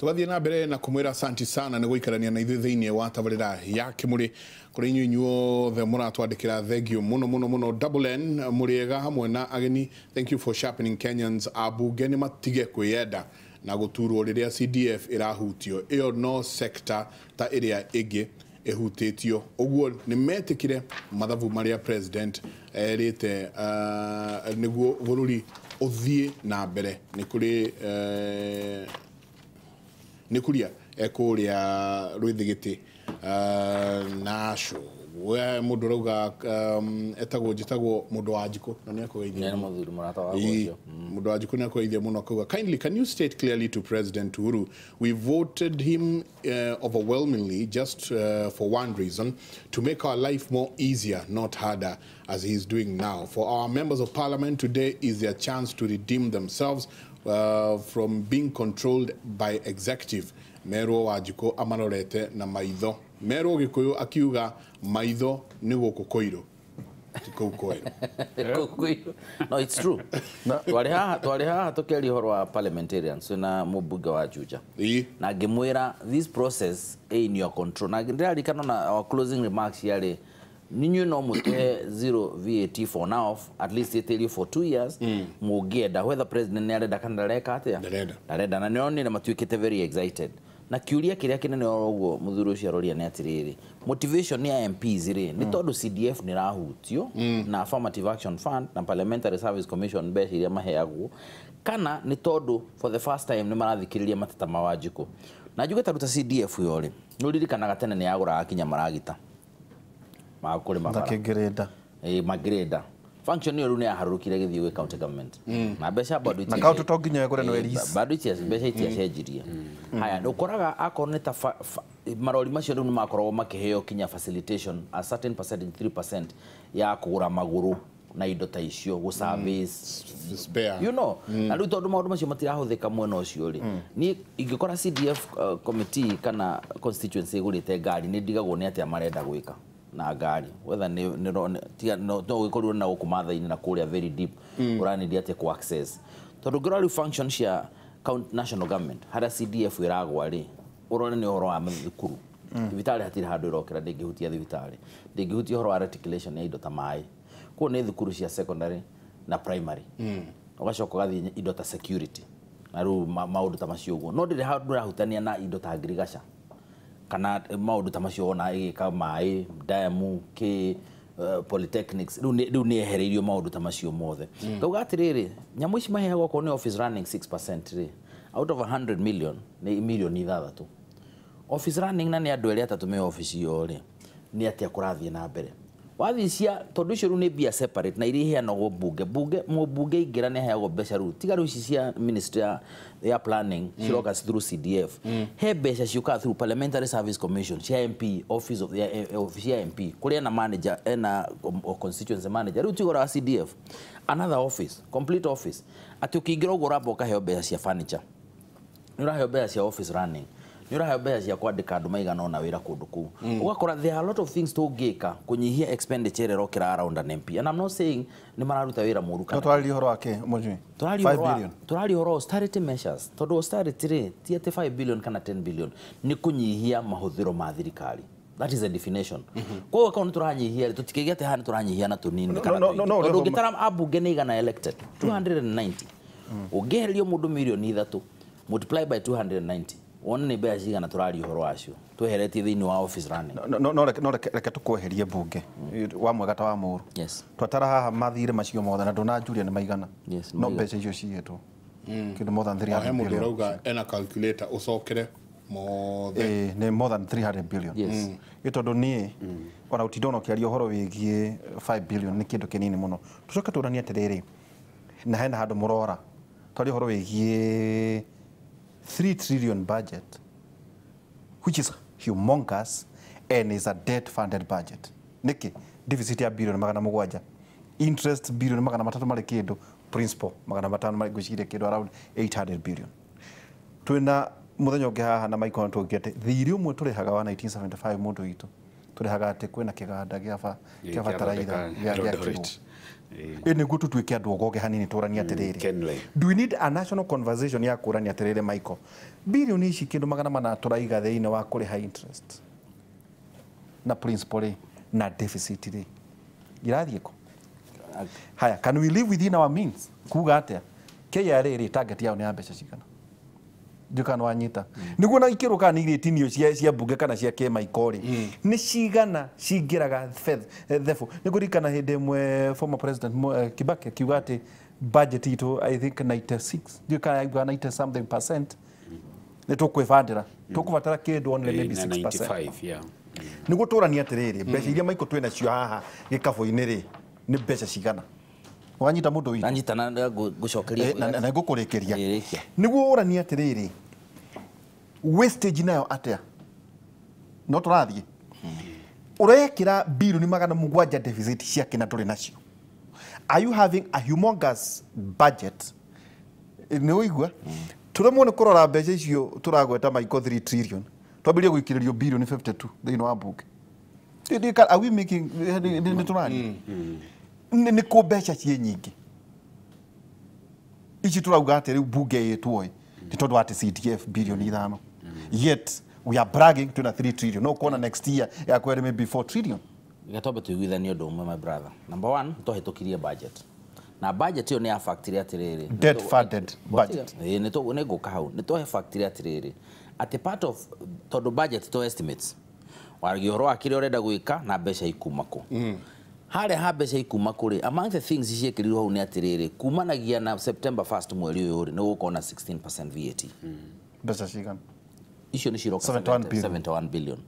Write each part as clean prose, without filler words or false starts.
Tugathiĩ na mbere na kũmwĩra asanti sana nĩ gũikarania na ithuĩ thĩinĩ wa tabarĩra ya Kĩmũrĩ. Kũrĩ inyuĩ inyuothe mũratwandĩkĩra, thengio mũno mũno mũno. Double N mũrĩega hamwe na ageni, thank you for sharpening Kenyans. Ambunge nĩ matige kwĩyenda na gũturwo rĩrĩa CDF ĩrahutio, ĩyo no sector ta ĩrĩa ĩngĩ ĩhutĩtio. Ũguo nĩ metĩkire mathabu marĩa president erĩte nĩguo bũrũri ũthiĩ na mbere. Nĩ kũrĩ nĩ kuria kũrĩa rwĩthigĩtĩ naco we mũndũ ũrauga etagwo njĩtagwo mũndũ wa njikũ na nĩ akũgeithia. Nĩ mũthuri mũrata wakwa. Ĩĩ, ũcio. Mũndũ wa njikũ nĩ akũgeithia mũno, akauga, "Kindly can you state clearly to President Uhuru we voted him overwhelmingly just for one reason, to make our life more easier, not harder as he is doing now. For our members of parliament, today is their chance to redeem themselves from being controlled by executive. Merwo Wanjikũ amarorete na maitho." Merwo Gĩkũyũ akiuga maitho nĩ gũkũ kũirũ, ti kũu kwerũ. No, it's true. Twarĩ haha tũkĩaria ũhoro wa parliamentarians na mũmbunge wa Juja na ngĩmwĩra this process ĩ in your control, na ndĩrarikana na our closing remarks yarĩ ninyuĩ no mũtũhe zero VAT for now, at least ĩtĩrio for 2 years mũngĩenda, whether president nĩ arenda kana ndareka atĩa. Ndarenda. Ndarenda, na nĩonire matuĩkĩte very excited. Na kiuria kĩrĩa kĩnene oro ũguo mũthuri ũcio aroria nĩ atĩrĩrĩ, motivation ya MPs rĩ, nĩ tondũ CDF nĩ ĩrahutio na Affirmative Action Fund na Parliamentary Service Commission, mbeca iria maheagwo, kana nĩ tondũ for the first time nĩ marathikĩrĩria mateta ma Wanjikũ? Na njuge ta ruta CDF yo rĩ, nĩ ũririkanaga tene nĩ yagũraga kinya maragita ma kũrĩma na bara. kĩngĩrĩnda. Ĩ, magreda function ĩyo rĩu nĩ yaharũrũkire gĩthiĩ gwĩ county government na mbeca bado Na county to nginya ĩgũre no ĩlease. Bado mbeca itiacenjirie. Haya, ũkoraga akorwo nĩ ta marori macio rĩu nĩ makoragwo makĩheo kinya facilitation, a certain percentage, 3% ya kũgũra magũrũ na indo ta icio, gũ service spare. Na rĩu tondũ maũndũ macio matirahũthĩka mwena ũcio rĩ, niĩ ingĩkora CDF committee kana constituency ĩgũrĩte ngari, nĩ ndigagwo nĩ atĩa marenda gwĩka na ngari, whether nĩ tiga no gĩkorirwo na gũkũ matha-inĩ na kũrĩa very deep ũranĩria atĩa ku access, tondũ ngĩrora rĩu function cia national government harĩa CDF ĩragwa rĩ, ũrore nĩ ũhoro wa mathukuru, thibitarĩ hatirĩ handũ ĩrokĩra, ndĩngĩhutia thibitarĩ, ndĩngĩhutia ũhoro wa reticulation ya indo ta maĩ, koguo nĩ thukuru cia secondary na primary, ũgacoka ũgathiĩ indo ta security na rĩu maũndũ ta macio ũguo, no ndĩrĩ handũ ũrahutania na indo ta ngirigaca kana maũndũ ta macio, wona ĩgĩka maĩ damu kĩ polytechnics. Rĩu nĩ ehereirio maũndũ ta macio mothe. Ngauga atĩrĩrĩ, nyamũ ici maheagwo okorwo nĩ office running 6% rĩ, out of 100 million nĩ mirioni 6 office running, na nĩ andũ erĩ atatũ me office ĩyo rĩ, nĩ atĩa kũrathiĩ na mbere? Wathiĩ cia tondũ icio rĩu nĩ mbia separate na iria iheanagwo bunge, mũmbunge ingĩra nĩ aheagwo mbeca rĩu, tiga rĩu ici cia ministry ya planning ciroka through CDF, he mbeca ciũkaga through Parliamentary Service Commission cia MP office of ya, office ya MP kũrĩa ena manager, ena constituency manager. Rĩu tigora wa CDF, another office, complete office, atĩ ũkĩingĩra ũguo ũramba ũkaheo mbeca cia furniture, nĩ ũraheo mbeca cia office running, nĩ ũraheo mbeca cia kwandĩka andũ maigana ũna wĩra kũndũ kũu. Ũgakora there are a lot of things tũngĩka kũnyihia expenditure ĩrĩa ĩrokĩra around an MP, and I'm not saying nĩ mararuta wĩra mũru No kana twarĩrie ũhoro wa kĩ mũnjui? Tũraria 5 ũhoro wa- billion. Tũraria ũhoro wa austerity measures, tondũ austerity rĩ, ti atĩ 5 billion kana 10 billion, nĩ kũnyihia mahũthĩro ma thirikari. That is the definition. Koguo akorwo nĩ tũranyihia rĩ, tũtikĩgĩa atĩ haha nĩ tũranyihia na tũnini No, kana no, tũingĩ. no, no, Tondũ no, ũngĩtara ambunge nĩ igana elected 290, ũngĩehererio mũndũ mirioni 3, multiply by 290, wone nĩ mbeca cigana tũraria ũhoro wacio tweheretie thĩinĩ wa office running. No reke tũkweherie mbunge wa mwega ta wa mũru. Twatara haha mathirĩ macio mothe na ndũnanjuria nĩ maigana. Yes, nĩ no maigana. Mbeca icio ciĩtwo kĩndũ more than O he 300 mũndũ billion. ũrauga ena calculator ũcokere mothe. Ĩĩ, nĩ more than 300 billion. Ĩ tondũ niĩ ona ũtinda ona ũkĩaria ũhoro wĩgiĩ 5 billion nĩ kĩndũ kĩnini mũno. Tũcoke tũranie atĩrĩrĩ, na hena handũ mũrora twaria ũhoro wĩgiĩ 3 trillion budget, which is humongous and is a debt funded budget. Nĩkĩ deficit ya bilioni 700, interest bilioni 300 marĩ kĩndũ, principal 500 marĩ ngwĩciria kĩndũ around 800 billion. Twĩna mũthenya ũngĩ haha na Michael tũngĩ atĩ thirĩ ũmwe tũrĩhaga wa 1975, mũndũ witũ tũrĩhaga atĩ kwĩna kĩganda gĩa bataraitha gĩakirwo. Ĩ nĩguo tũtuĩke andũ ogoge hanini tũranie atĩrĩrĩ, do we need a national conversation ya kũrania atĩrĩrĩ Michael, bilioni ici kĩndũ 400 tũraiga thĩinĩ wa kũrĩha interest na principal rĩ na deficit rĩ irathiĩ kũ? Haya, can we live within our means? Kuga atĩa KRA rĩ target yao nĩ ya mbeca cigana? Ndiũĩ wanyita nĩguo na ikĩrwo kana nĩ irĩtinio cia mbunge kana cia kĩmaiko rĩ nĩ cigana cingĩraga thebũ. Nĩ ngũririkana hĩndĩ ĩmwe former president Kibaki akiuga atĩ budget itũ I think 96 ndiũĩ kana yauga 90 something percent nĩ tũkwĩbandĩra tũkũbatara kĩndũ only maybe 6%. Nĩguo tũranie atĩrĩrĩ mbeca iria Michael twĩ nacio haha gĩkabũ-inĩ rĩ nĩ mbeca cigana? Wanyita mũndũ witũ? Nanyita na ngũcokeria na ngũkũrĩkĩria. Nĩguo ũranie atĩrĩrĩ wastage nayo atĩa? No tũrathiĩ ũrekĩra bilioni 700 deficit ciake na tũrĩ nacio. Are you having a humongous budget? Nĩ ũigua tũremwo nĩ kũrora mbeca icio tũragweta Michael 3 trillion twambĩrĩrie gũikĩrĩrio bilioni 52 thĩinĩ wa mbunge. Are we making nĩ tũraria nĩ kũ mbeca ciĩ nyingĩ ici tũrauga atĩ rĩu mbunge ĩtwo ĩ nĩ tondũ atĩ CDF bilioni 5 yet we are bragging twĩna 3 trillion no kuona next year yakwere maybe 4 trillion. Gatobe tuiguithanie ũndũ ũmwe my brother. Number 1 twahĩtũkirie budget na budget ĩyo nĩ ya factory atĩrĩrĩ debt funded budget nĩ ngũka hau nĩ twahe factory atĩrĩrĩ atĩ part of tondũ budget to estimates waragia ũhoro wa kĩrĩa ũrenda gwĩka na mbeca ikuma kũ. Harĩa ha mbeca ikuma kũ rĩ, among the things ciĩkĩrirwo hau nĩ atĩrĩrĩ kumanagia na September 1st mweri ũyũ rĩ nĩ gũkorwo na 16% VAT. Mbeca cigana? Icio nĩ ciroka 71 billion.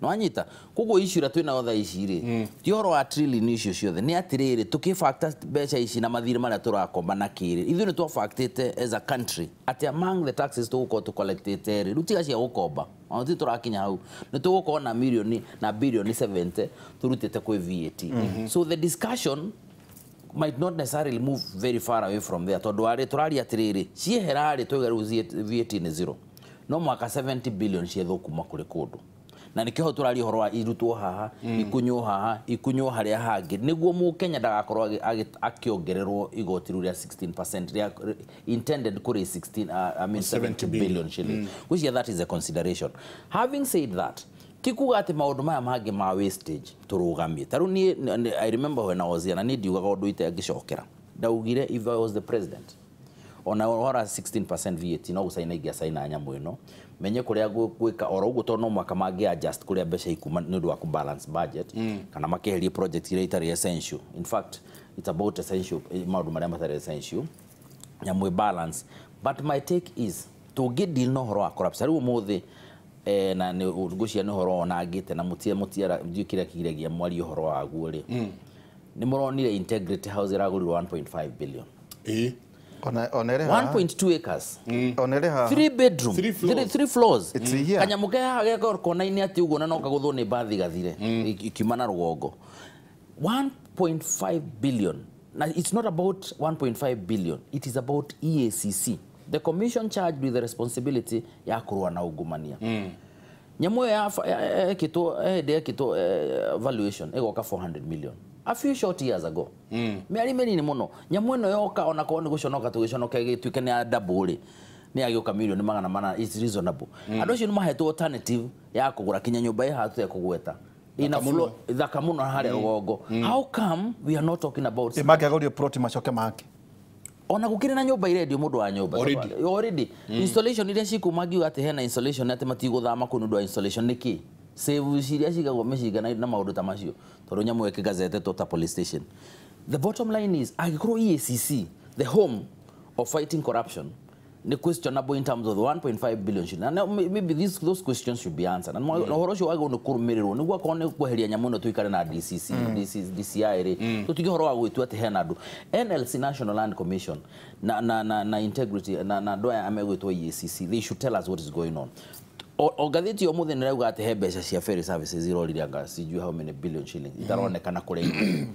No anyita koguo icio iria twĩnayo thaa ici rĩ ti ũhoro wa trillion icio ciothe nĩ atĩrĩrĩ tũkĩbacta mbeca ici na mathirĩ marĩa tũrakomba na kĩrĩ ithuĩ nĩ twabactĩte as a country atĩ among the taxes tũgũkorwo tũcollectĩte rĩ rĩu tiga cia gũkomba ona ti tũrakinya hau nĩ tũgũkorwo na milioni na bilioni 70 tũrutĩte kwĩ VAT. So the discussion might not necessarily move very far away from there tondũ arĩ tũraria atĩrĩrĩ ciehera rĩ twaiga rĩu VAT nĩ zero no mwaka 70 billion ciethwo kuma kũrĩ kũndũ na nikĩho tũraria ũhoro wa irutwo haha ikunywo haha ikunywo harĩa hangĩ nĩguo mũkenya ndagakorwo akĩongererwo igoti rĩu rĩa 16% rĩa intended kũrĩ 16 I mean 70 billion shillings, which that is a consideration. Having said that, ti kuga atĩ maũndũ maya mangĩ ma wastage tũrũgamie. Ta rĩu niĩ I remember when I was here na niĩ ndiugaga ũndũ itangĩcokera, ndaugire if I was the president ona ũhoro 16% VAT no gũcaina ingĩacaina nyamũ ĩno menye kũrĩa gwĩka oro ũguo tondũ no mwaka mangĩ adjust kũrĩa mbeca ikuma nĩ ũndũ wa kũ balance budget kana makeherie project iria itarĩ essential. In fact it's about essential maũndũ marĩa matarĩ essential nyamũ balance. But my take is tũngĩ deal na ũhoro wa corruption rĩu ũmũthĩ na ngũcia nĩ ũhoro ona ngĩte na mũtiara ndiũ kĩrĩa kĩgiragia mwarie ũhoro waguo rĩ nĩ mũronire Integrity House ĩragũrirwo 1.5 billion. 1.2 acres. 3 bedroom, 3 floors. Kanyamũ ke haha geko kona-inĩ atĩ ũguo na no kagũthwo nĩ mbathi gathire ikiuma na rũgongo. 1.5 billion. Now it's not about 1.5 billion. It is about EACC, the commission charged with the responsibility ya kũrũa na ungumania. Nyamũ ĩyo yekĩtwo hĩndĩ yekĩtwo valuation ĩgoka 400 million. A few short years ago. Mĩeri mĩnini mũno. Nyamũ ĩno yoka ona korwo nĩ gũconoka tũgĩconoka ĩgĩtuĩke nĩ ya double rĩ nĩ yagĩũka milioni 400, it's reasonable. Andũ acio nĩ mahetwo alternative ya kũgũra kinya nyũmba ĩ haha tũtekũgweta ina floor thaka mũno harĩa rũgongo. How come we are not talking about mangĩagũrio plot macoke make ona gũkĩrĩ na nyũmba irendio mũndũ wa nyũmba already installation iria cikuma ngiuga atĩ hena installation atĩ matigũthama kũu nĩ ũndũ wa installation nĩkĩ save ciria cigagwo mĩcinga na maũndũ ta macio tondũ nyamũ ĩkĩgazetwo ta police station. The bottom line is angĩkorwo EACC, the home of fighting corruption, nĩ questionable in terms of the 1.5 billion shillings. And maybe those questions should be answered. Na ũhoro ũcio wagĩrĩirwo nĩ kũrũmĩrĩrwo nĩguo akorwo nĩ kweheria nyamũ ĩno tũikare na DCC, DCI rĩ tũtige ũhoro wa gwĩtua atĩ hena andũ NLC, National Land Commission, na Integrity na andũ aya megwĩtwo EACC, they should tell us what is going on. O ngathĩti o mũthenya nĩrauga atĩ he mbeca cia ferry services irorire anga sijui how many billion shillings itaronekana kũrĩa.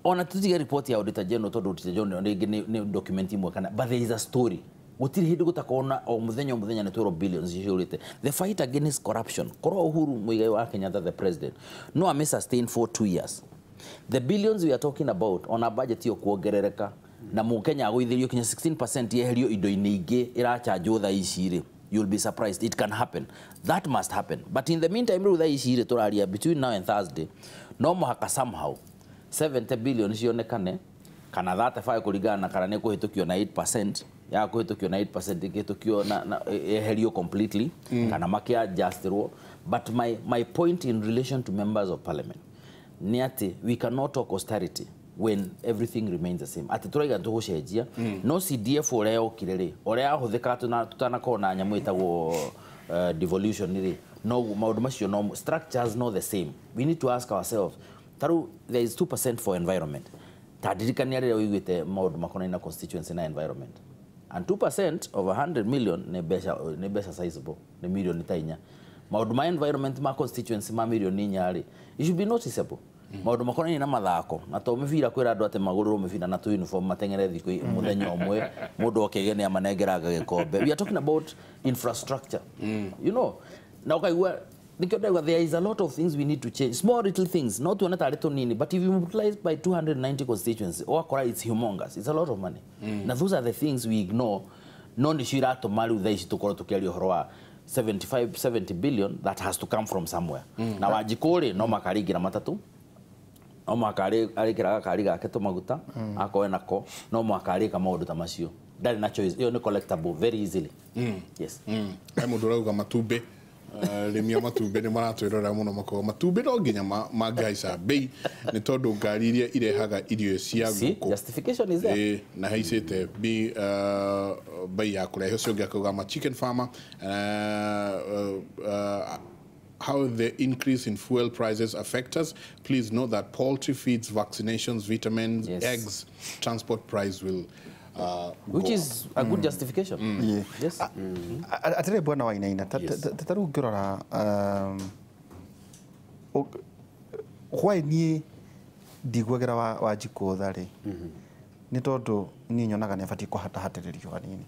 Ona tũtige report ya Auditor General tondũ Auditor General rĩngĩ nĩ document imwe kana, but there is a story. Gũtirĩ hĩndĩ gũtakorwo o mũthenya o mũthenya nĩ twĩrwo billions ciũrĩte. The fight against corruption, korwo Uhuru Muigai wa Kenyatta the president no ame sustain for 2 years The billions we are talking about ona budget yo kuongerereka na mukenya agũithĩrio kinya 16% yeherio indo-inĩ ingĩ ĩrachanjwo thaa ici rĩ, you'll be surprised. It can happen. That must happen. But in the meantime rĩu thaa ici rĩ tũraria between now and Thursday, no mũhaka somehow 70 billion cionekane kana 35 kũringana na kana nĩ kũhĩtũkio na 8% ya kũhĩtũkio na 8% ĩkĩhĩtũkio na yeherio completely kana makĩadjustirwo. But my point in relation to members of parliament nĩ atĩ we cannot talk austerity when everything remains the same. Atĩ tũraiga tũgũcenjia no CDF ũrĩa yokire rĩ, ũrĩa yahũthĩkaga tũtanakorwo na nyamũ ĩtagwo devolution rĩ, no maũndũ macio no structures not the same. We need to ask ourselves, tarĩu there is 2% for environment. Ta ndirikania rĩrĩa ũiguĩte maũndũ makonainie na constituency na environment. And 2% of 100 million nĩ mbeca sizable, nĩ milioni ta inya. Maũndũ ma environment ma constituency ma milioni inya rĩ, it should be noticeable. Maũndũ makonainie na mathako na to mĩbira kwĩra andũ atĩ magũrĩrwo mĩbira na tũ uniform mateng'ere thikũ mũthenya ũmwe mũndũ okege nĩ amanengeranga gĩkombe. We are talking about infrastructure. You know, na ũkaigua nĩkĩo ndauga there is a lot of things we need to change, small little things, no tuone tarĩ tũnini, but if you multiply by 290 constituencies ũgakora it's humongous, it's a lot of money. Na those are the things we ignore, no nĩcio iratũma rĩu thaa ici tũkorwo tũkĩaria ũhoro wa 75 70 billion that has to come from somewhere. Na Wanjikũ rĩ no makaringĩra matatũ, no mũhaka arĩkĩra gakari gake tũmaguta akoe nako, no mũhaka arĩka maũndũ ta macio. Ndarĩ na choice, ĩyo nĩ collectible very easily. Yes. He mũndũ ũrauga matumbĩ, arĩmi a matumbĩ nĩ maratwĩrorera mũno makoga matumbĩ no nginya mangĩhaica bei nĩ tondũ ngari iria irehaga irio cia ngũkũ. Justification is there. Na haicĩte bei ya kũrehe. Ũcio ũngĩ akauga ma chicken farmer, how the increase in fuel prices affect us. Please note that poultry feeds, vaccinations, vitamins, yes, eggs, transport price will which is a good justification. Yeah. Yes. Atĩrĩ bwana Wainaina, ta rĩu ngĩrora why niĩ ndiguagĩra Wanjikũ tha rĩ, nĩ tondũ niĩ nyonaga nĩ abatiĩ kũhatahatĩrĩrio hanini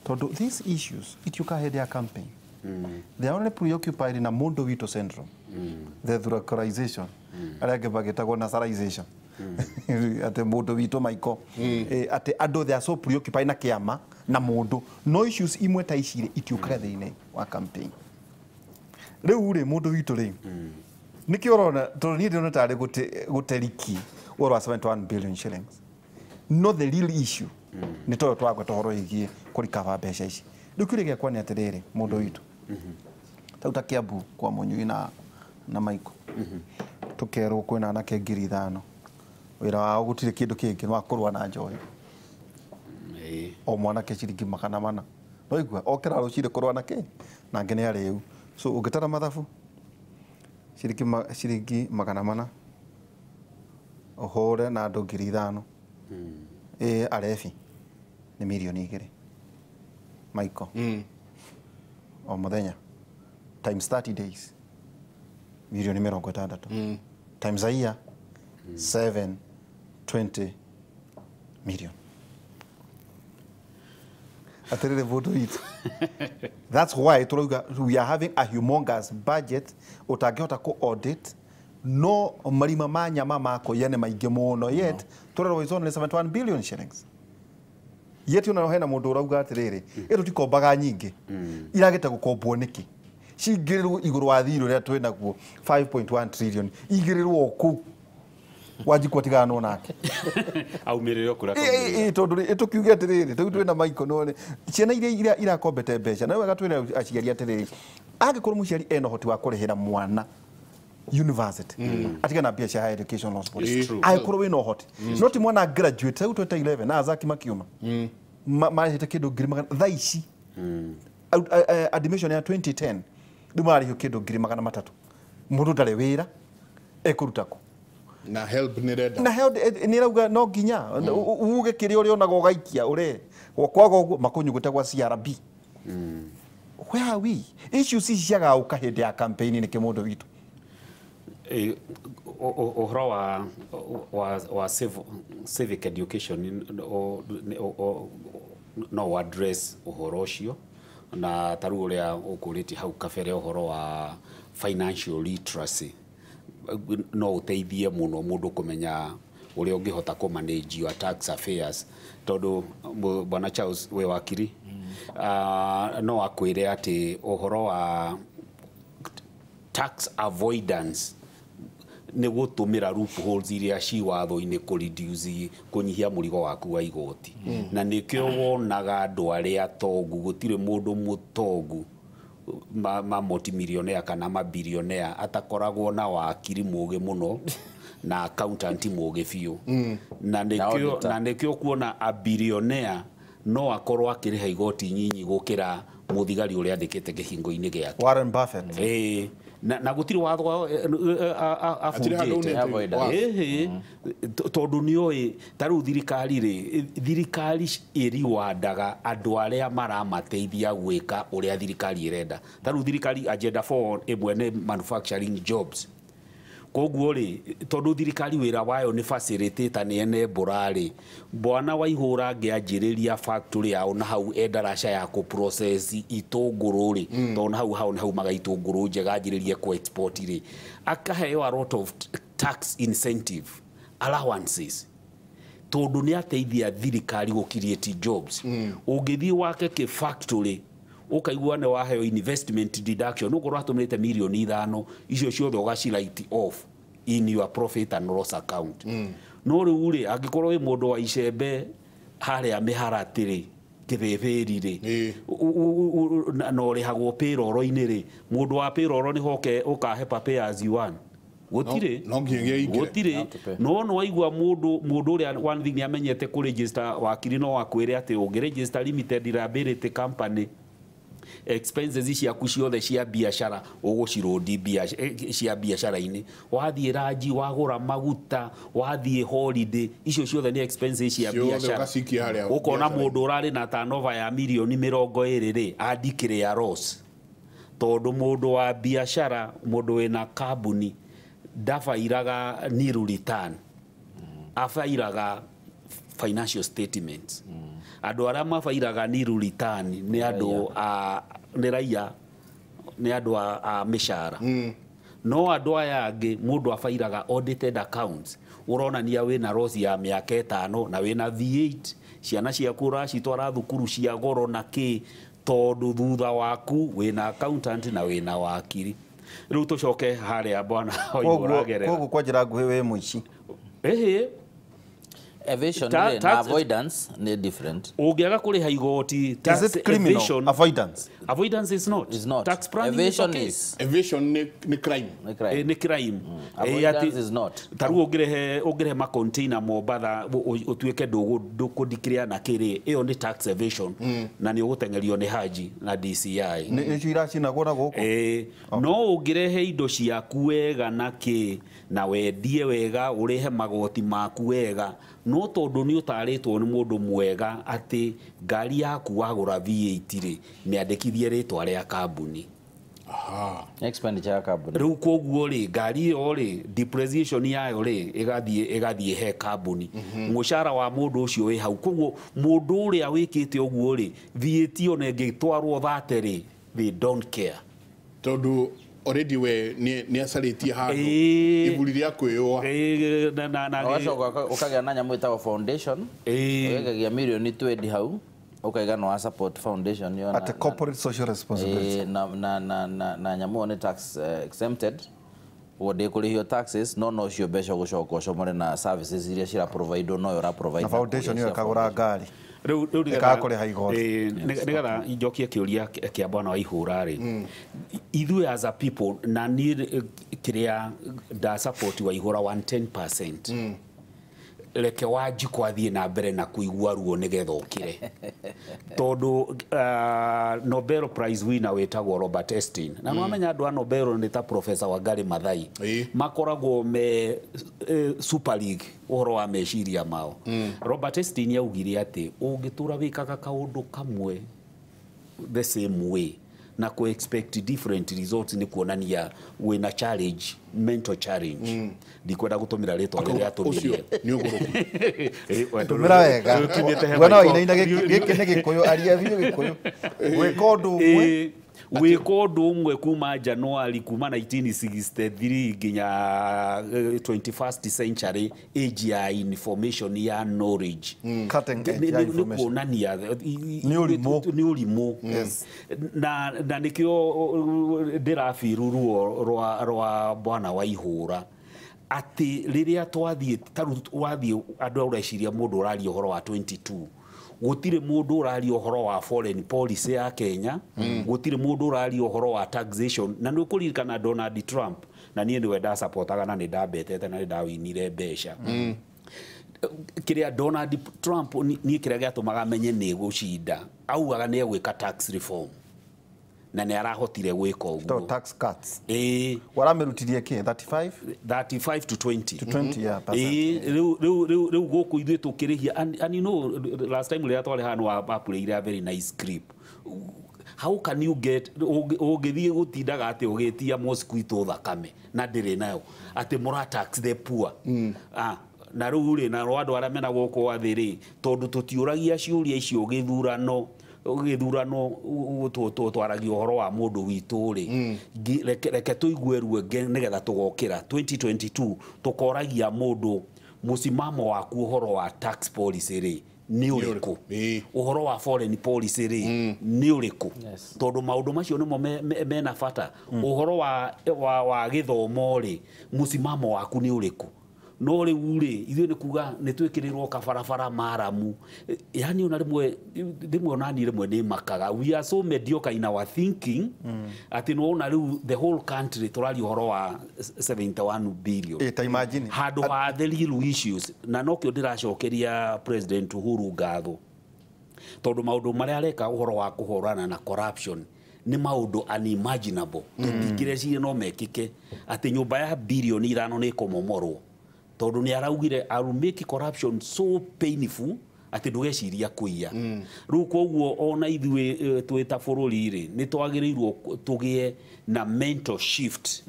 tondũ these issues itiũkaga hĩndĩ ya campaign. They are only preoccupied na mũndũ witũ syndrome, the thurakorization, arĩa angĩ magĩtagwo nasarization, atĩ mũndũ witũ maiko, atĩ andũ they are so preoccupied na kĩama na mũndũ, no issues imwe ta ici rĩ itiũkaga thĩinĩ wa campaign. Rĩu rĩ mũndũ witũ rĩ nĩkĩo ũrona tondũ niĩ ndĩrona tarĩ gũteriki ũhoro wa 71 billion shillings, no the real issue nĩ toyo twagweta ũhoro wĩgiĩ kũrikaba mbeca ici. Rĩu kĩũria gĩakwa nĩ atĩrĩrĩ mũndũ witũ, tau ta Kiambu kwa Mũnyui na Maiko tũkerwo kwĩna anake 5,000 wĩra wao gũtirĩ kĩndũ kĩngĩ no kũrũa na njohi, o mwanake ciringi 400 no igua okĩra rũcinĩ kũrũa na kĩ na angĩ nĩ arĩu. So ũngĩtara mathabu ciringi 400 ũhũre na andũ 5,000 arebi nĩ milioni 2 Maiko o mũthenya times 30 days milioni 60 times a year 720 million. Atĩrĩrĩ mũndũ witũ, that's why tũrauga we are having a humongous budget ũtangĩhota kũ audit, no marima ma nyama ma kũiya nĩ maingĩ mũno, yet tũrerwo is only 71 billion shillings. Yet ona hena mũndũ ũrauga atĩrĩrĩ ĩyo tũtikombaga nyingĩ, iragĩte gũkombwo nĩkĩ, cingĩrĩrwo igũrũ wa thirĩ ũrĩa twĩ naguo 5.1 trillion igĩrĩrwo kũu. Wanjikũ atiganwo nake aumĩrĩre kũrĩa tondũ rĩ tũkiuge atĩrĩrĩ rĩu twĩna Maiko no ciana iria irakombete mbeca na wega twĩre aciari atĩrĩrĩ angĩkorwo mũciari ena ũhoti wa kũrĩhĩra mwana university atigana na mbia cia higher education loans board angĩkorwo wĩna ũhoti no ti mwana graduate rĩu 2011 na azaki makiuma marĩhĩte kĩndũ 100,000 thaa ici admission ya 2010 rĩu mararĩhio kĩndũ 300,000 mũndũ ndarĩ wĩra ekũruta kũ na help nĩ renda na help nĩ rauga no nginya uge kĩrĩa ũrĩonaga ũgaikia ũre kwaga ũguo makũnyugũte gwa CRB. Where are we? Issues ici ciagagũka hĩndĩ ya campaign nĩkĩ mũndũ witũ? Ũhoro wa civic education no address ũhoro ũcio na ta rĩu ũrĩa ũkũrĩtie hau kabere ũhoro wa financial literacy. no ũteithie mũno mũndũ kũmenya ũrĩa ũngĩhota kũ manage your tax affairs tondũ bwana Charles wĩ wakiri no akwĩre atĩ ũhoro wa tax avoidance nĩ gũtũmĩra loopholes iria ci watho-inĩ kũ reduce kũnyihia mũrigo waku wa igoti. Na nĩkĩo wonaga andũ arĩa tongu gũtirĩ mũndũ mũtongu ma multimillionaire kana ma billionaire atakoragwo na wakiri mũgĩ mũno na accountant mũgĩ biũ. Na nĩkĩo kuona a billionaire no akorwo akĩrĩha igoti nyinyi gũkĩra mũthigari ũrĩa andĩkĩte kĩhingo-inĩ gĩake. Warren Buffett. Na gũtirĩ watho abunjĩte tondũ nĩoĩ ta rĩu thirikari rĩ thirikari ĩriwandaga andũ arĩa maramateithia gwĩka ũrĩa thirikari ĩrenda. Ta rĩu thirikari agenda 4 ĩmwe nĩ manufacturing jobs. Koguo rĩ tondũ thirikari wĩra wayo nĩ facilitator nĩ enabler rĩ bwana Waihũra angĩanjĩrĩria factory yao na hau endaraca ya kũ process itũngũrũ rĩ tondũ na hau nĩ haumaga itũngũrũ njega anjĩrĩrie kũ export rĩ akaheo a lot of tax incentive allowances tondũ nĩ ateithia thirikari gũ create jobs. Ũngĩthiĩ wake kĩ factory ukaigua nĩ waheo investment deduction ukorwo atũmĩrĩte mirioni 5 icio ciothe ũgaci write off in your profit and loss account. No rĩu rĩ angĩkorwo wĩ mũndũ wa icembe harĩa mĩharatĩ rĩ kĩthĩthĩri rĩ na ũrĩhagwo payroll-inĩ rĩ mũndũ wa payroll nĩ hoke ũkahe pay as you earn gũtirĩ gũtirĩ. No no waigua mũndũ ũrĩa one thing nĩamenyete kũ register wakiri no akwĩre atĩ ũngĩ register limited liability company expenses ciaku ciothe cia biacara ũgũcirũndi cia biacara-inĩ wathiĩ ranji wagũra maguta wathiĩ holiday icio ciothe nĩ expenses cia biacara. Ũkona mũndũ ũrarĩ na turnover ya mirioni 20 rĩ andikĩre ya loss tondũ mũndũ wa biacara mũndũ wĩna kambuni ndabairaga nil return abairaga financial statements. Andũ arĩa mabairaga nil return nĩ andũ a nĩ raia nĩ andũ a mĩcara. No andũ aya angĩ mũndũ abairaga audited accounts ũronania wĩna loss ya mĩaka 5 na wĩna V8 ciana ciaku ũracitwara thukuru cia goro na kĩ tondũ thutha waku wĩna accountant na wĩna wakiri. Rĩu tũcoke harĩa bwana Waihũra. Koguo kwa njĩra nguhĩ wĩ mũici. Ĩhĩ. Evasion na avoidance ni different. Ũngĩaga kũrĩha igoti tax is it criminal evasion, avoidance? Avoidance is not. It's not. Tax planning evasion is okay. Is. Evasion ni crime. Ni crime. Ni crime. Avoidance is not. Ta rĩu ũngĩrehe ma container Mombatha ũtuĩke ndũkũndikĩria na kĩrĩ ĩyo nĩ tax evasion na nĩ ũgũteng'erio nĩ Haji na DCI. Nĩ iracinagwo na gũkũ. No ũngĩrehe indo ciaku wega na kĩ na wendie wega ũrĩhe magoti maku wega no tondũ nĩ ũtarĩtwo nĩ mũndũ mwega atĩ ngari yaku wagũra V8 rĩ mĩandĩkithie rĩtwa rĩa kambuni. Expenditure ya kambuni. Rĩu koguo rĩ ngari ĩyo rĩ depreciation yayo rĩ ĩgathiĩ he kambuni. Mũcara wa mũndũ ũcio wĩ hau koguo mũndũ ũrĩa wĩkĩte ũguo rĩ VAT ona ĩngĩtwarwo 30 rĩ they don't care tondũ already we ni acarĩtie handũ iburi rĩa kwĩyũa na ũgacoka ũkagĩa na nyamũ ĩtagwo foundation ũgekagia mirioni 20 hau ũkaiga no support foundation yo at corporate social responsibility na nyamũ nĩ tax exempted ũguo ndĩkũrĩhio taxes no cio mbeca ũgũcoka ũcomore na services iria cira provide no yo ũra provide na foundation ĩyo ĩkagũra ngari rĩu ĩkakũrĩha igoti. Nĩgetha njokie kĩũria kĩa bwana Waihũra rĩ ithuĩ as a people na niĩ kĩrĩa nda support Waihũra 110% reke Wanjikũ athiĩ na mbere na kũigua ruo nĩgetha ũkĩre tondũ Nobel Prize winner wĩtagwo Robert Epstein na nĩwamenya andũ a Nobel nĩ ta Professor Wangari Maathai makoragwo me Super League ũhoro wa meciria mao. Robert Epstein augire atĩ ũngĩtũra wĩkaga kaũndũ kamwe the same way na ku expect different results ni kuonania wina challenge, mental challenge. Ndikwenda gutumira ritwa riria atumirie ni uguruku tumira wega wana ina ina giki ni gikuyu aria biu gikuyu gwika undu umwe Gwĩka ũndũ ũmwe kuma January kuma 1963 nginya 21st century, age ya information ya knowledge. Cutting edge ya Nĩ information. kuonania Nĩ ũrimũ. Nĩ ũrimũ. Na nĩkĩo ndĩrabiru ruo rwa bwana wa ihũra atĩ rĩrĩa twathiĩ ta rĩu wathiĩ andũ ũreciria mũndũ ũraria ũhoro wa 22, gũtirĩ mũndũ ũraria ũhoro wa foreign policy ya Kenya, gũtirĩ mũndũ ũraria ũhoro wa taxation. Na nĩ ũkũririkana Donald Trump, na niĩ nĩwe ndasapotaga na nĩ ndambetete na nĩ ndawinire mbeca. Kĩrĩa Donald Trump niĩ kĩrĩa gĩatũmaga menye nĩ gũcinda, augaga nĩ egwĩka tax reform na nĩ arahotire gwĩka To ũguo. tax cuts. Ĩĩ. Waramĩrutirie kĩ 35 35 to 20. To 20, yeah, percent. Ĩĩ, rĩu gũkũ ithuĩ tũkĩrĩhia, and you know last time rĩrĩa twarĩ haha nĩ wa a very nice clip. How can you get ũngĩthiĩ gũtindaga atĩ ũgĩtia mosquito thakame na ndĩrĩ nayo atĩ mũra tax the poor? Ah, na rĩu rĩ, na andũ arĩa mena gũkũ thĩ rĩ, tondũ tũtiũragia ciũria icio gĩthurano twaragia ũhoro wa mũndũ witũ rĩ, reke tũigue ruo nĩgetha tũgokĩra 2022 tũkoragia mũndũ mũcimamo waku ũhoro wa tax policy rĩ nĩ ũrĩkũ, ũhoro wa foreign policy rĩ nĩ ũrĩkũ, tondũ maũndũ macio nĩmo mena bata. Ũhoro wa gĩthomo rĩ, mũcimamo waku nĩ ũrĩkũ? No rĩu rĩ, ithuĩ nĩ kuga nĩ twĩkĩrĩrwo kabarabara maramu, yani ona rĩmwe onani rĩmwe nĩ makaga. We are so mediocre in our thinking atĩ nĩwona rĩu the whole country tũraria ũhoro wa 71 billion. Ta imagine. Handũ ha the real issues. Na nokĩo ndĩracokeria President Uhuru ngatho, tondũ maũndũ marĩa areka ũhoro wa kũhũrana na corruption nĩ maũndũ unimaginable. Tũtingĩreciria no mekĩke atĩ nyũmba ya birioni 5 nĩ ĩkũmomorwo, tondũ nĩ araugire, "I will make corruption so painful atĩ ndũgeciria kũiya." Rĩu koguo ona ithuĩ twĩ ta bũrũri rĩ, nĩ twagĩrĩirwo tũgĩe na mental shift,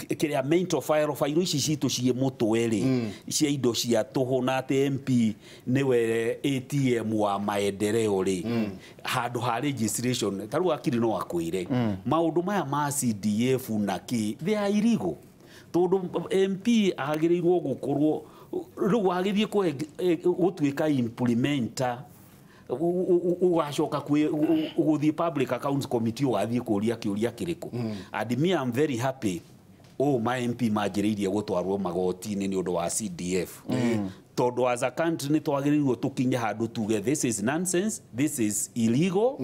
kĩrĩa mental file file ici citũ ciĩ mũtwe rĩ, cia indo cia tũhũ, na atĩ MP nĩwe ATM wa maendeleo rĩ, handũ ha registration. Ta rĩu akiri no akwĩre maũndũ maya ma CDF na kĩ, they are illegal, tondũ MP agĩrĩirwo gũkorwo rĩu agĩthiĩ gũtuĩka implementer, ũgacoka gũthiĩ Public Accounts Committee, ũgathiĩ kũria kĩũria kĩrĩkũ? And me, I'm very happy ũũ ma MP manjĩrĩirie gũtwarwo magoti-inĩ nĩ ũndũ wa CDF, tondũ as a country nĩ twagĩrĩirwo tũkinye handũ tuge, "This is nonsense, this is illegal."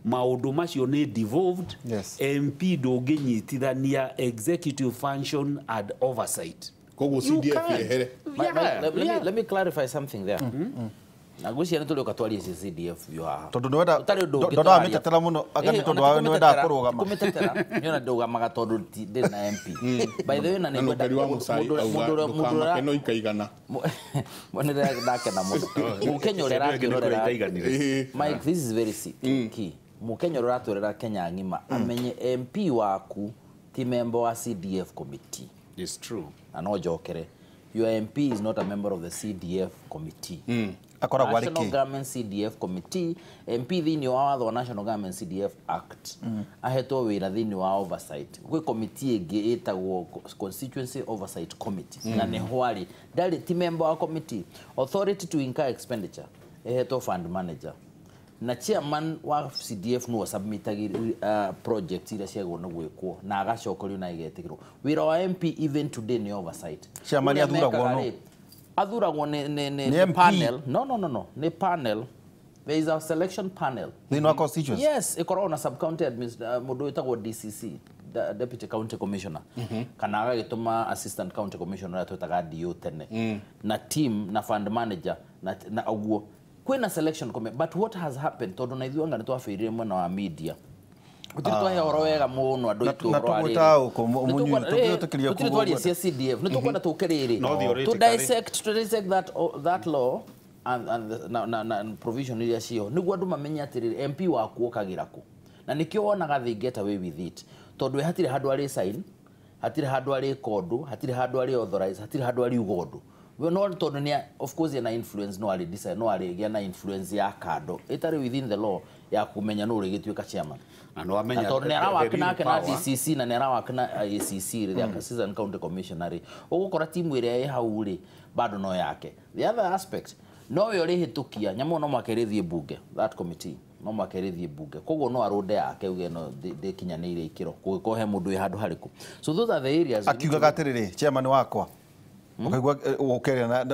Maũndũ macio nĩ devolved. MP ndũngĩnyitithania executive function and oversight. Koguo CDF yehere. Let me clarify something there. Na ngwĩciria nĩ tũrĩũka twarie ci CDF biũ haha. Tondũ nĩwenda Tũtarĩ ũndũ ũngĩ ndonaga tũraria. mĩtetera mũno anga nĩ Ĩĩ, tondũ ona wawe ti nĩwendaga kũmĩtetera, kũrũgama. ti kũmĩtetera, niĩ ona ndũgamaga tondũ ndĩ na MP. By the way, na Na nĩ ngwenda nũkari wa Mũcai auga ndũkamake no ikaigana. Nĩ ndakena mũno. Mũkenya ũrĩa arakĩrorera, Mike, this is very key. Mũkenya ũrĩa ũratwĩrĩra Kenya ng'ima amenye MP waku ti member wa CDF committee. It's true. Na no njokere, your MP is not a member of the CDF committee. Akoragwo arĩ National kĩ? Government CDF Committee, MP thĩinĩ wa watho wa National Government CDF Act ahetwo wĩra thĩinĩ wa oversight. Gwĩ committee ĩngĩ ĩtagwo Constituency Oversight Committee, na nĩho arĩ. Ndarĩ, ti member wa committee. Authority to incur expenditure ĩhetwo fund manager, na chairman wa CDF nĩwe submitagi project iria ciagĩrĩirwo nĩ gwĩkwo na agacokerio na igetĩkĩrwo. Wĩra wa MP even today nĩ oversight. Chairman Ũrĩa athuragwo mekaga nũ? rĩ, athuragwo nĩ Nĩ MP? panel. No, nĩ panel. There is a selection panel. Thĩinĩ wa constituency? Yes, ĩkoragwo na sub county mũndũ wĩtagwo DCC, Deputy County Commissioner, kana agagĩtũma Assistant County Commissioner ũrĩa twĩtaga DO tene, na team na fund manager na ũguo kwĩna selection committee. But what has happened, tondũ na ithuĩ anga nĩ twabĩrire mwena wa media, gũtirĩ twahe ũhoro wega mũno andũ aitũ Na ũhoro wa tũgwĩta rĩrĩ. ũkũ, mũnyui, tũngĩtĩkĩria Tũtirĩ kuga twaria ũguo. cia CDF, nĩ tũkwenda tũke rĩrĩ No to theoretically. dissect that law and na provision iria cio, nĩguo andũ mamenye atĩrĩrĩ, MP waku okagĩra kũ, na nĩkĩo wonaga they get away with it, tondũ we hatirĩ handũ arĩ sign, hatirĩ handũ arĩ ũndũ, hatirĩ handũ arĩ authorize, hatirĩ handũ arĩ uga ũndũ. We no tondu ni of course ena influence no ari decide no ari gĩa na influence ya kando ĩtarĩ within the law ya kumenya no ũrĩgĩtuĩka chairman. Na no amenya tondũ nĩ arawaka nake na DCC na nĩ arawaka na ACC rĩrĩa Assistant County Commissioner rĩ ũgũkora timu ĩrĩa ĩ hau rĩ bado no yake. The other aspect no we ũrĩhĩtũkia nyamũ no mwaka ĩrĩthiĩ bunge, that committee no mwaka ĩrĩthiĩ bunge, koguo no arũnde yake uge no ndĩkinyanĩire ikĩro kũngĩkorwo he mũndũ wĩ handũ harĩkũ. So those are the areas akiugaga atĩrĩrĩ chairman wakwa ukaigua ukeria na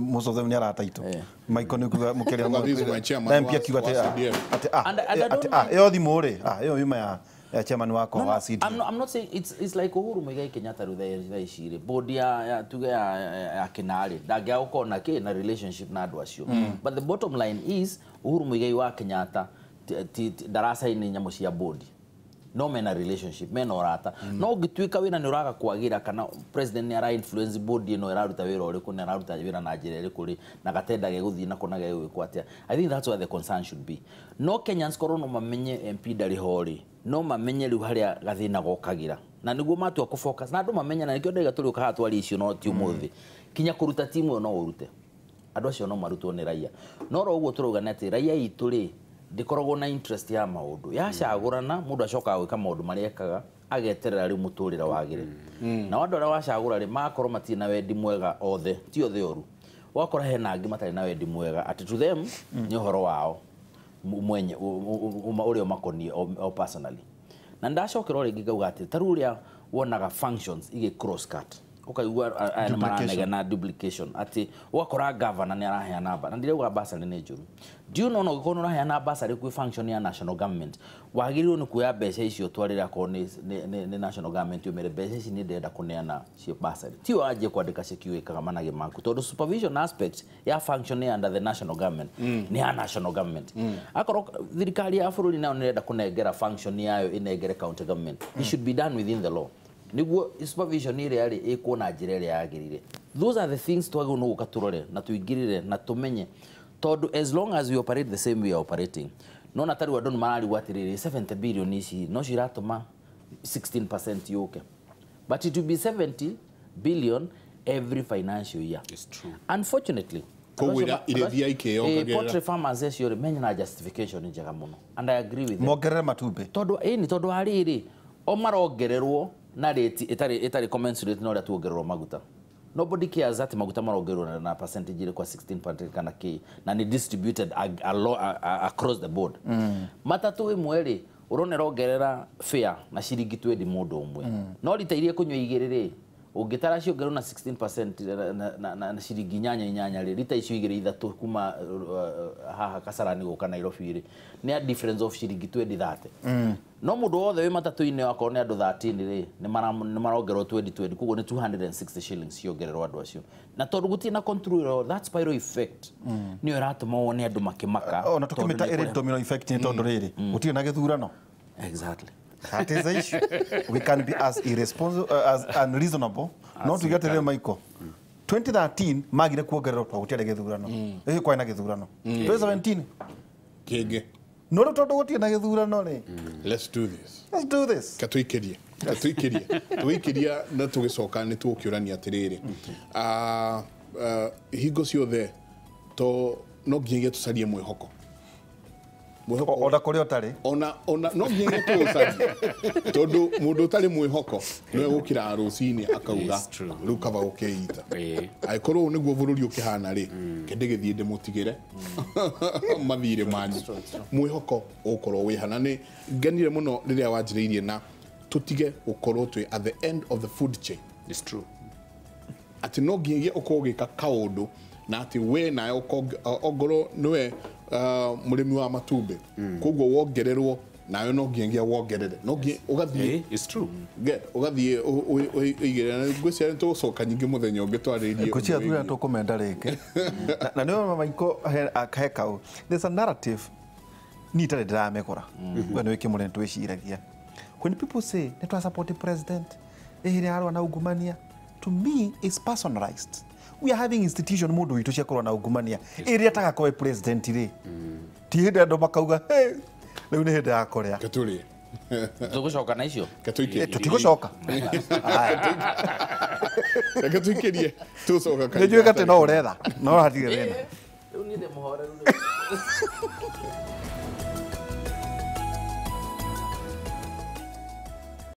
most of them ni arata itu Michael ni kuga mukeria na MP akiuga ati ati iyo thimu ri iyo yuma ya chairman wakwa wa CDF. I'm not saying it's like Uhuru Muigai Kenyatta rĩu thaa ici rĩ board ya tuge ya Kinarĩ ndangĩaga gũkorwo na kĩ na relationship na andũ acio, but the bottom line is Uhuru Muigai wa Kenyatta ndaracaini nyamũ cia board no mena relationship mena ũrata. No ũngĩtuĩka wĩra nĩ ũraga kwagĩra kana president nĩ ara influence board ĩno ĩraruta wĩra ũrĩkũ na ĩraruta wĩra na njĩra ĩrĩkũ rĩ na gatenda gegũthiĩ nako na gegwĩkwo atĩa, I think that's where the concern should be. No Kenyans korwo no mamenye MP ndarĩ ho rĩ no mamenye rĩu harĩa gathĩna gokagĩra na nĩguo matua kũ focus na andũ mamenye, na nĩkĩo ndaiga tũrĩũka haha twarie icio no ti ũmũthĩ kinya kũruta timu ĩyo no ũrute andũ acio no marutwo nĩ raia. No ro ũguo tũrauga nĩ atĩ raia itũ rĩ ndikoragwo na interest ya maũndũ yacagũrana mũndũ acokaga gwĩka maũndũ marĩa ekaga ageterera rĩu mũtũrĩre wagĩre. Na andũ arĩa wacagũra rĩ magakorwo matirĩ na wendi mwega othe, ti othe oru, ũgakora hena angĩ matarĩ na wendi mwega atĩ to them nĩ ũhoro wao mwenye ũrĩa ũmakoniĩ o personally. Na ndacokera o rĩngĩ ngauga atĩ ta rĩu ũrĩa wonaga functions igĩ cross cut ukaigua aya nĩ maranegena duplication atĩ ũgakora governor nĩ araheana na ndirauga bursary nĩ njũru. Do you know no ũngĩkorwo nĩ ũraheana bursary kwĩ function ya national government wagĩrĩirwo nĩ kuoya mbeca icio ũtwarĩre akorwo nĩ national government ũmere mbeca ici nĩ ndĩrenda kũneana cio bursary, ti wanjie kwandĩka ceki wĩkaga manage maku tondũ supervision aspect ya function ya under the national government nĩ ya national government. Akorwo thirikari ya bũrũri nayo nĩ ĩrenda kũnengera function yayo ĩnengere county government, it should be done within the law niguo supervision ĩrĩa rĩ ĩkwo na njĩra ĩrĩa yagĩrĩire. Those are the things twagĩrĩirwo nĩ gũka tũrore na tũingĩrĩre na tũmenye tondũ as long as we operate the same way we are operating no na tarĩu andũ nĩ mararigwo atĩrĩrĩ 70 billion ici no cio iratũma 16% yũke, but it will be 70 billion every financial year. It's true. Unfortunately koguo irĩthia ikĩyongagĩrĩra. Poultry farmers acio rĩ menya na justification njega mũno and I agree with them. Mongerere matumbĩ tondũ ĩni tondũ harĩrĩ o marongererwo na rate ĩtarĩ commensurate na ũrĩa tuongererwo maguta. Nobody cares that maguta marongererwo na percentage ĩrĩ kwa 16% kana kĩ na nĩ distributed across the board. Matatũ ĩmwe rĩ ũrona ĩrongerera fare na ciringi 20 mũndũ ũmwe, no rita iria kũnyua igĩrĩ rĩ ũngĩtara ciongererwo na 16% na ciringi 8 rĩ rita icio igĩrĩ ithatũ kuma haha Kasarani gũka Nairobi rĩ nĩ a difference of ciringi 20 30. No mũndũ wothe wĩ matatũ-inĩ akorwo nĩ andũ 13 rĩ nĩ marongererwo 20 koguo nĩ 260 shillings ciongererwo andũ acio, na tondũ gũtirĩ na control that spiral effect nĩyo ĩratũma wone andũ makĩmaka. Ona tũkĩmĩta ĩrĩ domino effect nĩ tondũ rĩrĩ gũtirĩ na gĩthurano. Exactly. That is the issue. We can be as irresponsible, as unreasonable. Not to get to Michael. 2013 magire kuongererwo tondũ gũtiarĩ gĩthurano. Ĩĩ kwarĩ na gĩthurano. 2017 kĩngĩ. No rĩu tondũ gũtirĩ na gĩthurano rĩ. Let's do this. Let's do this. Katũikĩrie. Katũikĩrie. Tũikĩria na tũgĩcoka nĩ tũgũkĩũrania atĩrĩrĩ. Hingo ciothe to no nginyagia tũcarie mwĩhoko. Ona kũrĩa ũtarĩ ona no nginyagia tũũcarie tondũ mũndũ ũtarĩ mwĩhoko nĩwe gũkĩra rũcinĩ akauga rĩu kaba gũkĩita angĩkorwo ũũ nĩguo bũrũri ũkĩhana rĩ kĩndĩ gĩthiĩ ndĩmũtigĩre mathirĩ manyu. Mwĩhoko ũgũkorwo wĩ hana. Nĩ ngenire mũno rĩrĩa wanjĩrĩirie na tũtige gũkorwo twĩ at the end of the food chain. It's true. Atĩ no nginyagia ũkorwo ũgĩka kaũndũ na atĩ we nawe ongorwo nĩwe mũrĩmi wa matumbĩ koguo wongererwo nawe no nginyagia wongerere no nginya ũgathiĩ. It's true. Ũgathiĩ ũigĩrĩre na ngwĩciria nĩ tũgũcoka nyingĩ mũthenya ũngĩ twarĩrĩrie. Ngwĩciria thutha nĩ tũkũmenda rĩngĩ. Na nĩwe Mama Michael he kau there's a narrative niĩ itarĩ ndĩramĩgũra we nĩ wĩkĩmũre nĩ twĩciragia when people say nĩ twa support president ĩrĩa arũa na ungumania, to me it's personalized. We are having institution mũndũ witũ cia kũrũa na ungumania ĩrĩa tagakorwo president rĩ ti hĩndĩ andũ makauga hey rĩu nĩ hĩndĩ ya kũrĩa. Katũrĩe. Tũgũcoka na icio? Katũikie. Tũtigũcoka. Reke tũikĩrie tũcoka. Nĩ njũĩ atĩ no ũretha no hatirĩ thĩna. Rĩu niĩ ndĩ mũhoreru rĩu.